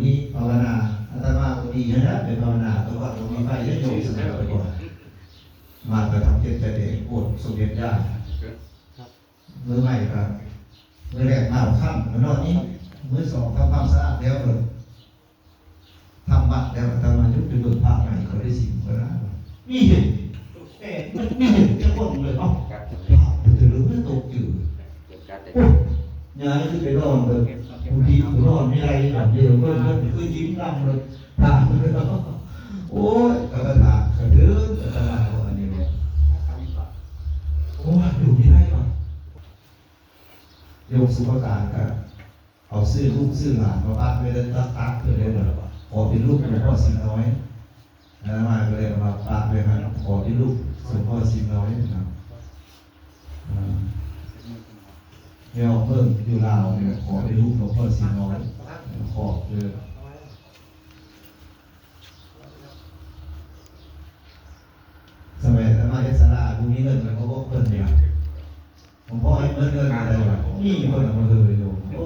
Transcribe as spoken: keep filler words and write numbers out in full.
นี่ภาวนา อาตมาก็ดีนะ ไปภาวนา แต่ว่าบ่มีไฟ แล้วโยมสมัยก่อน มาก็ทำเจ็ดใจเอง โอ้ สมเด็จย่า มื้อใหม่ก็ มื้อแรกมาค่ำ มื้อนอนนี่ มื้อสองทำความสะอาดแล้วเลย ทำบัตรแล้ว อาตมายุบไปเบิ่งพระใหม่ เขาได้สิบกว่าล้าน มีเห็น เอ๊ะ มันมีเห็นจักคนเลยเนาะ พระพุทธรูปตกอยู่ โอ้ย ยายคือไปนอนเลย ผู้ดีผู้นอนไม่ได้ แบบเดียวเพิ่น เพิ่นคือยิ้มนำเลย ถามเลย โอ้ย กระถางกระเทิน กระถางอันนี้เนี่ย โอ้ย อยู่ไม่ได้ว่ะ โยมสุภการก็เอาชื่อลูกชื่อหลานมาปะไว้ด้านตักๆ เพื่อได้แบบขอเป็นลูกหลวงพ่อสิงห์น้อย อาตมาก็เลยเอามาปะไว้ครับ ขอเป็นลูกหลวงพ่อสิงห์น้อยนะครับ อ่า แนวเพิ่มอยู่ลาวเนี่ย ขอเป็นลูกหลวงพ่อสิงห์น้อย ขอบเลย สมัยอาตมาเฮ็ดศาลา บ่มีเงิน แล้วก็บ่เพิ่นเนี่ย หลวงพ่อให้เงิน เงินอะไรวะ มีเพิ่นเอามาเลยโยม โอ้